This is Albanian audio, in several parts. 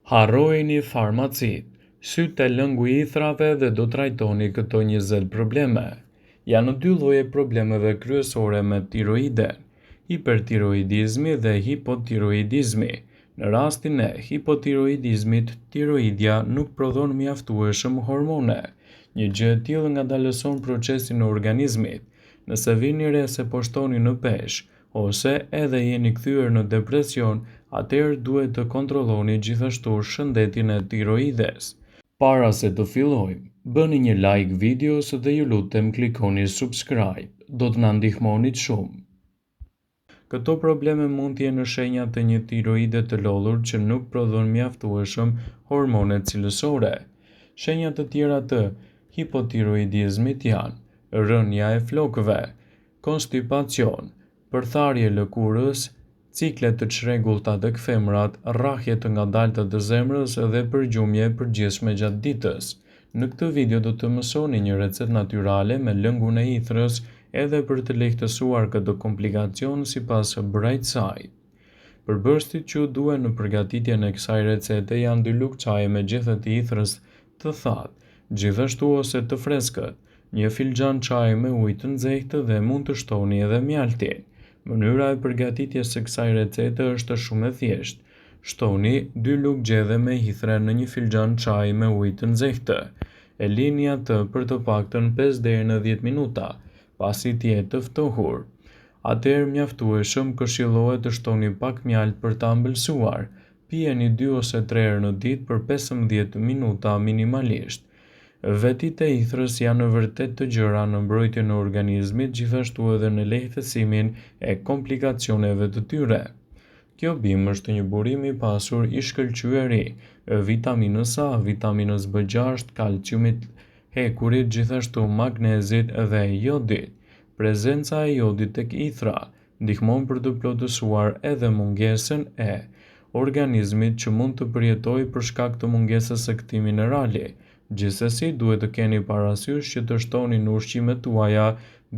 Harrojini farmacitë, sytë te lëngu i ithrave dhe do trajtoni këto 20 probleme. Janë dy lloje problemeve kryesore me tiroiden, hipertiroidizmi dhe hipotiroidizmi. Në rastin e hipotiroidizmit, tiroidja nuk prodhon mjaftueshëm hormone. Një gjë e tillë ngadalëson procesin e organizmit. Nëse vini re se po shtoni në peshë, ose edhe jeni kthyer në depresion, atëherë duhet të kontrolloni gjithashtu shëndetin e tiroides. Para se të fillojmë, bëni një like videos dhe ju lutem klikoni subscribe, do të na ndihmonit shumë. Këto probleme mund të jenë shenja të një tiroide të lodhur që nuk prodhon mjaftueshëm hormone cilësore. Shenja të tjera të hipotiroidizmit janë rënia e flokëve, konstipacion, përtharje e lëkurës, cikle të çrregullta tek femrat, rrahje të ngadalta të zemrës dhe përgjumje e përgjithshme gjatë ditës. Në këtë video do të mësoni një recetë natyrale me lëngun e ithrës edhe për të lehtësuar këtë komplikacion sipas Brightside. Përbërësit që ju duhen në përgatitjen e kësaj recete janë dy lugë çaji me gjethe të ithrës të thatë, gjithashtu ose të freskët, një filxhan çaji me ujë të nxehtë dhe mund të shtoni edhe mjaltin. Mënyra e përgatitjes së kësaj recete është shumë e thjeshtë. Shtoni dy lugë gjethe me ithre në një filxhan çaji me ujë të nxehtë. E lini atë për të paktën 5 deri në 10 minuta, pasi të jetë të ftohur. Atëherë mjaftueshëm këshillohet të shtoni pak mjaltë për ta ëmbëlsuar. Pijeni 2 ose 3 herë në ditë për 15 minuta minimalisht. Vetitë e ithrës janë vërtet të gjera në mbrojtjen e organizmit, gjithashtu edhe në lehtësimin e komplikacioneve të tyre. Kjo bimë është një burim i pasur i shkëlqyer i vitaminës A, vitaminës B6, kalciumit, hekurit, gjithashtu magnezit dhe jodit. Prezenca e jodit tek ithra ndihmon për të plotësuar edhe mungesën e organizmit që mund të përjetojë për shkak të mungesës së këtij minerali. Gjithsesi, duhet të keni parasysh që të shtoni në ushqimet tuaja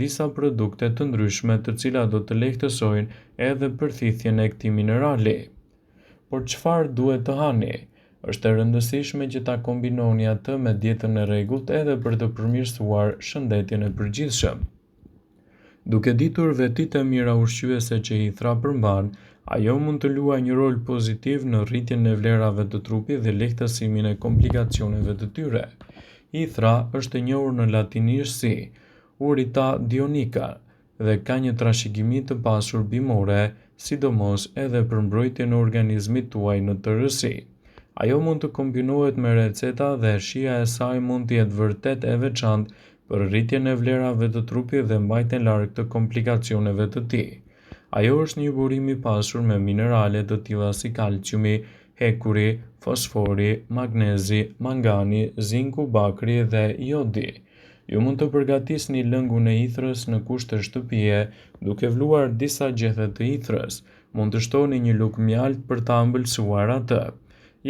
disa produkte të ndryshme të cilat do të lehtësojnë edhe përthithjen e këtij minerali. Por çfarë duhet të hani? Është e rëndësishme që ta kombinoni atë me dietën e rregullt edhe për të përmirësuar shëndetin e përgjithshëm. Duke ditur vetitë e mira ushqyese që ithra përmban, ajo mund të luajë një rol pozitiv në rritjen e vlerave të trupit dhe lehtësimin e komplikacioneve të tyre. Ithra është e njohur në latinisht si Urita dioica dhe ka një trashëgimi të pasur bimore, sidomos edhe për mbrojtjen e organizmit tuaj në tërësi. Ajo mund të kombinohet me receta dhe shija e saj mund të jetë vërtet e veçantë për rritjen e vlerave të trupit dhe mbajtjen larg të komplikacioneve të tij. Ajo është një burim i pasur me minerale të tilla si kalciumi, hekuri, fosfori, magnezi, mangani, zinku, bakri dhe jodi. Ju mund të përgatisni lëngun e ithrës në kushte shtëpie, duke vluar disa gjethe të ithrës. Mund të shtoni një lugë mjaltë për ta ëmbëlsuar atë.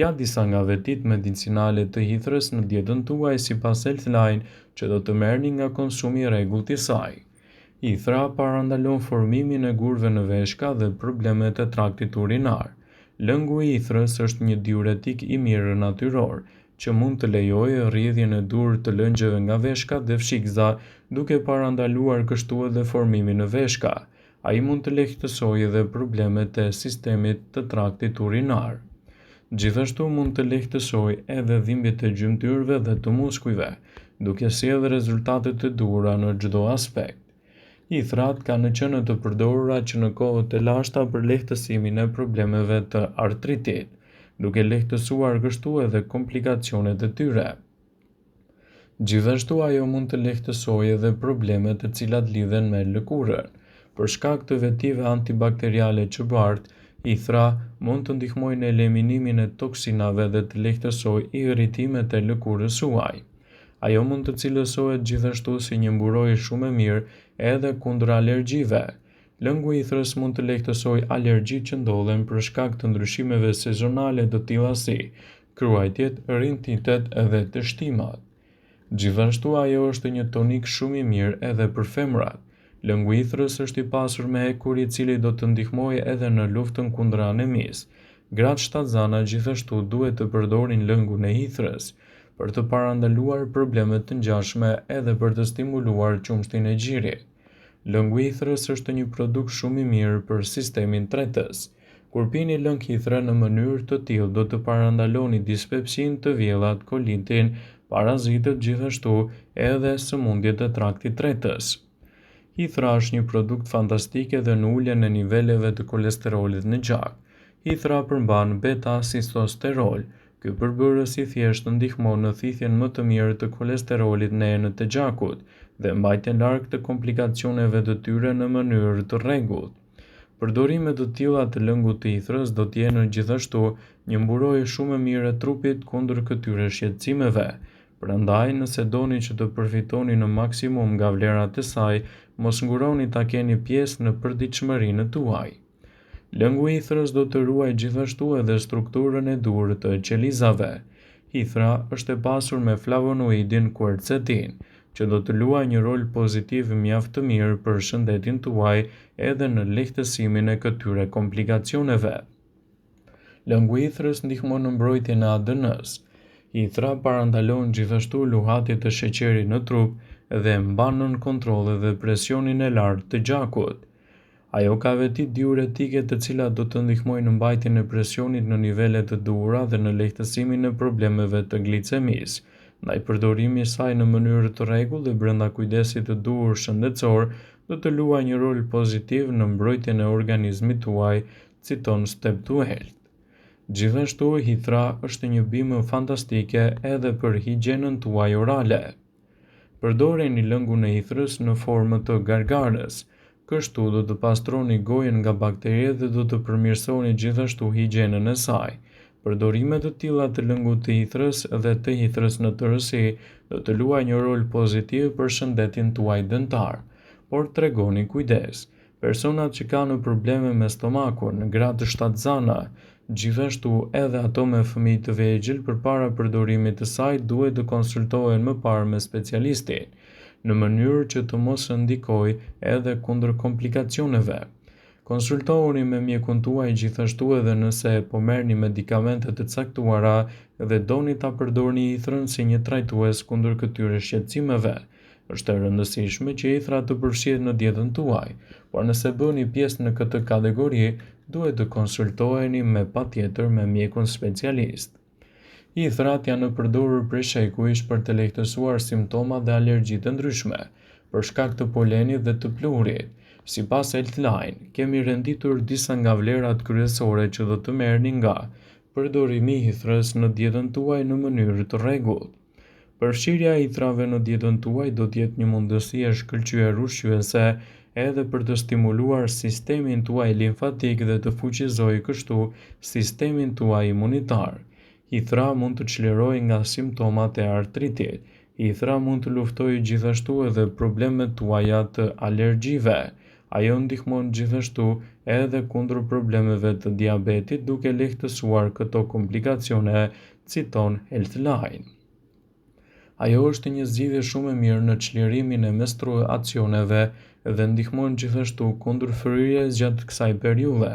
Ja disa nga vetitë medicinale të ithrës në dietën tuaj sipas Healthline që do të merrni nga konsumi i rregullt i saj. Ithra parandalon formimin e gurëve në veshka dhe problemet e traktit urinar. Lëngu i ithrës është një diuretik i mirë natyror, që mund të lejojë rrjedhjen e duhur të lëngjeve nga veshkat dhe fshikëza, duke parandaluar kështu edhe formimin në veshka. Ai mund të lehtësojë edhe problemet e sistemit të traktit urinar. Gjithashtu mund të lehtësojë edhe dhimbjet e gjymtyrëve dhe të muskujve, duke sjellë rezultate të duhura në çdo aspekt. Ithrat kanë qenë të përdorura që në kohët e lashta për lehtësimin e problemeve të artritit, duke lehtësuar kështu edhe komplikacionet e tyre. Gjithashtu ajo mund të lehtësojë edhe problemet të cilat lidhen me lëkurën. Për shkak të vetive antibakteriale që bart, ithra mund të ndihmojë në eliminimin e toksinave dhe të lehtësojë irritimet e lëkurës suaj. Ajo mund të cilësohet gjithashtu si një mburojë shumë e mirë edhe kundër alergjive. Lëngu i ithrës mund të lehtësojë alergjitë që ndodhen për shkak të ndryshimeve sezonale të tilla si kruajtjet, rinitet dhe teshtimat. Gjithashtu ajo është një tonik shumë i mirë edhe për femrat. Lëngu i ithrës është i pasur me hekur i cili do të ndihmojë edhe në luftën kundër anemisë. Gratë shtatzana gjithashtu duhet të përdorin lëngun e hithrës për të parandaluar probleme të ngjashme edhe për të stimuluar qumështin e gjirit. Lëngu i hithrës është një produkt shumë i mirë për sistemin tretës. Kur pini lëng hithre në mënyrë të tillë do të parandaloni dispepsinë, të vjellat, kolitin, parazitët gjithashtu edhe sëmundjet e traktit tretës. Hithra është një produkt fantastik edhe në uljen e niveleve të kolesterolit në gjak. Hithra përmban beta-sitosterol. Ky përbërës i thjeshtë ndihmon në thithjen më të mirë të kolesterolit në enët e gjakut dhe mbajtjen larg të komplikacioneve të tyre në mënyrë të rregullt. Përdorime të tilla të lëngut të hithrës do të jenë gjithashtu një mburojë shumë e mirë e trupit kundër këtyre shqetësimeve. Prandaj, nëse doni që të përfitoni në maksimum nga vlerat e saj, mos nguroni ta keni pjesë në përditshmërinë tuaj. Lëngu i hithrës do të ruajë gjithashtu edhe strukturën e duhur të qelizave. Hithra është e pasur me flavonoidin kuercetin, që do të luajë një rol pozitiv mjaft të mirë për shëndetin tuaj edhe në lehtësimin e këtyre komplikacioneve. Lëngu i hithrës ndihmon në mbrojtjen e ADN-së. Hithra parandalon gjithashtu luhatjet e sheqerit në trup dhe mban nën kontroll edhe presionin e lartë të gjakut. Ajo ka veti diuretike të cilat do të ndihmojnë në mbajtjen e presionit në nivele të duhura dhe në lehtësimin e problemeve të glicemisë. Ndaj përdorimi i saj në mënyrë të rregullt dhe brenda kujdesit të duhur shëndetësor do të luajë një rol pozitiv në mbrojtjen e organizmit tuaj, citon Step to Health. Gjithashtu, hithra është një bimë fantastike edhe për higjienën tuaj orale. Përdoreni lëngun e hithrës në formë të gargarës. Kështu do të pastroni gojën nga bakteriet dhe do të përmirësoni gjithashtu higjienën e saj. Përdorime të tilla të lëngut të hithrës dhe të hithrës në tërësi do të luajë një rol pozitiv për shëndetin tuaj dentar. Por tregoni kujdes. Personat që kanë probleme me stomakun, gratë shtatzana, gjithashtu edhe ato me fëmijë të vegjël përpara përdorimit të saj duhet të konsultohen më parë me specialistin, në mënyrë që të mos ndikojë edhe kundër komplikacioneve. Konsultohuni me mjekun tuaj gjithashtu edhe nëse po merrni medikamente të caktuara dhe doni ta përdorni hithrën si një trajtues kundër këtyre shqetësimeve. Është e rëndësishme që hithra të përfshihet në dietën tuaj, por nëse bëni pjesë në këtë kategori, duhet të konsultoheni me patjetër me mjekun specialist. Hithrat janë përdorur prej shekujsh për të lehtësuar simptomat dhe alergjitë e ndryshme, për shkak të polenit dhe të pluhurit. Sipas Healthline, kemi renditur disa nga vlerat kryesore që do të merrni nga përdorimi i hithrës në dietën tuaj në mënyrë të rregullt. Përfshirja e hithrave në dietën tuaj do të jetë një mundësi e shkëlqyer ushqyese edhe për të stimuluar sistemin tuaj limfatik dhe të fuqizojë kështu sistemin tuaj imunitar. Hithra mund të çlirojë nga simptomat e artritit. Hithra mund të luftojë gjithashtu edhe problemet tuaja të alergjive. Ajo ndihmon gjithashtu edhe kundër problemeve të diabetit duke lehtësuar këto komplikacione, citon Healthline. Ajo është një zgjidhje shumë e mirë në çlirimin e menstruacioneve dhe ndihmon gjithashtu kundër fryrjes gjatë kësaj periudhe.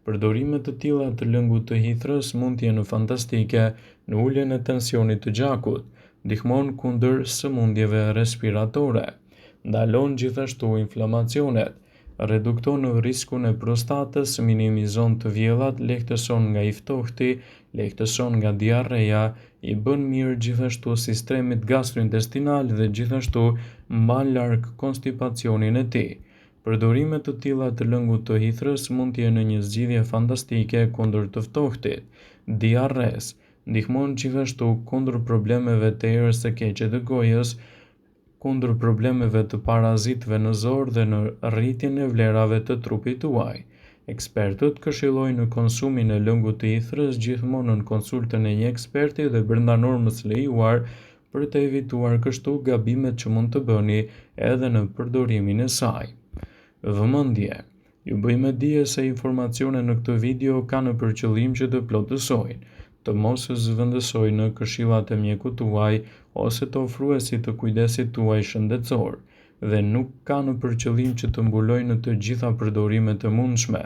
Përdorime të tilla të lëngut të hithrës mund të jenë fantastike në uljen e tensionit të gjakut, ndihmon kundër sëmundjeve respiratore, ndalon gjithashtu inflamacionet, redukton riskun e prostatës, minimizon të vjellat, lehtëson nga i ftohti, lehtëson nga diarreja, i bën mirë gjithashtu sistemit gastrointestinal dhe gjithashtu mban larg konstipacionin e tij. Përdorime të tilla të lëngut të hithrës mund të jenë një zgjidhje fantastike kundër të ftohtit, diarresë, ndihmon gjithashtu kundër problemeve të erës së keqe të gojës, kundër problemeve të parazitëve në zorrë dhe në rritjen e vlerave të trupit tuaj. Ekspertët këshillojnë konsumin e lëngut të hithrës gjithmonë nën konsultën e një eksperti dhe brenda normës së lejuar për të evituar kështu gabimet që mund të bëni edhe në përdorimin e saj. Vëmendje! Ju bëj me dije se informacionet në këtë video kanë për qëllim që të plotësojnë, të mos zëvendësojnë këshillat e mjekut tuaj ose të ofruesit të kujdesit tuaj shëndetësor dhe nuk kanë për qëllim që të mbulojnë të gjitha përdorimet e mundshme.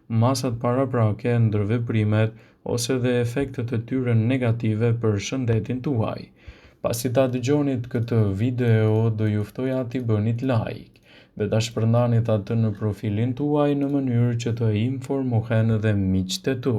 masat paraprake, ndërveprimet ose dhe efektet e tyre negative për shëndetin tuaj. Pasi ta dëgjonit këtë video, do ju ftoja t'i bënit like dhe ta shpërndanit atë në profilin tuaj në mënyrë që të informohen dhe miqtë e tu.